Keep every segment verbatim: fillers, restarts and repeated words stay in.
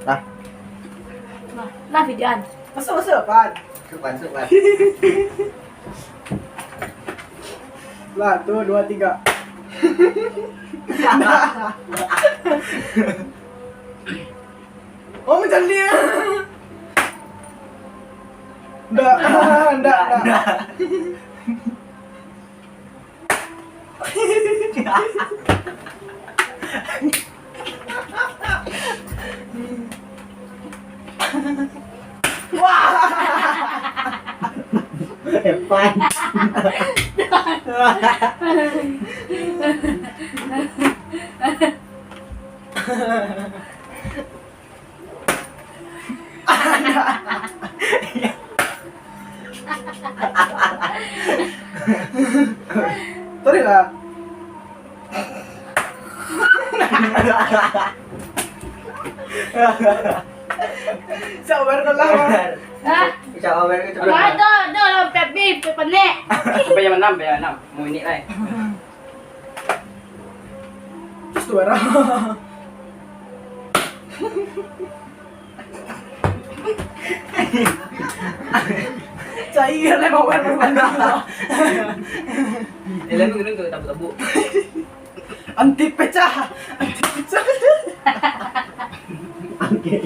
Nah. Nah, nah, videoan. Masuk, masuk, Pan. Masuk, Pan, masuk, Pan. Lah, tu, dua, tiga. Oh, macam dia. Ndak, ndak, ndak. Epan. Tarik lah. Sabar dulu lah. Hah? Sabar, sabar. Aduh, aduh, lah, Pepi, Pepi panik. Sampai jam enam, jam enam. Mau ini lah. Terus tu barang. Cair lah, bawa baru mandi. Eh, lalu kena ke tabuk-tabuk. Anti pecah. Anti pecah. Oke.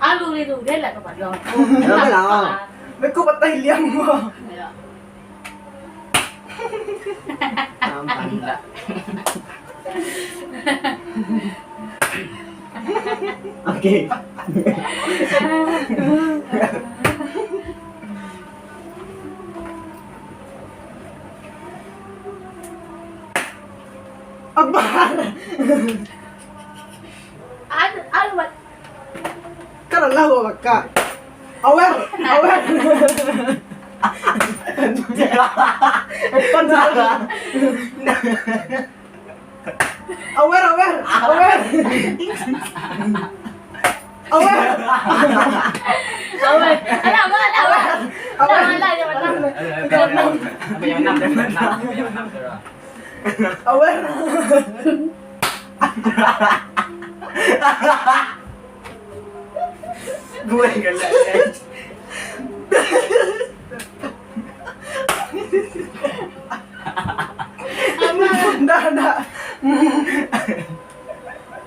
Alu lilu, dia lah kepala. Kenapa lah? Beko patah iliang gua. Ya. Nampak tak? Oke. Akbar. Aduh, aduh, Mat. Kan lah gua bakak. Aware, aware. Epan salah. Aware, aware, aware. Aware. Aware. Alah, alah, alah. Aware. Alah, alah, alah, alah. Ayo, ayo, ayo, ayo. Sampai yang enam, sampai yang enam, sampai yang enam, saudara. Aware. Gue galak, guys.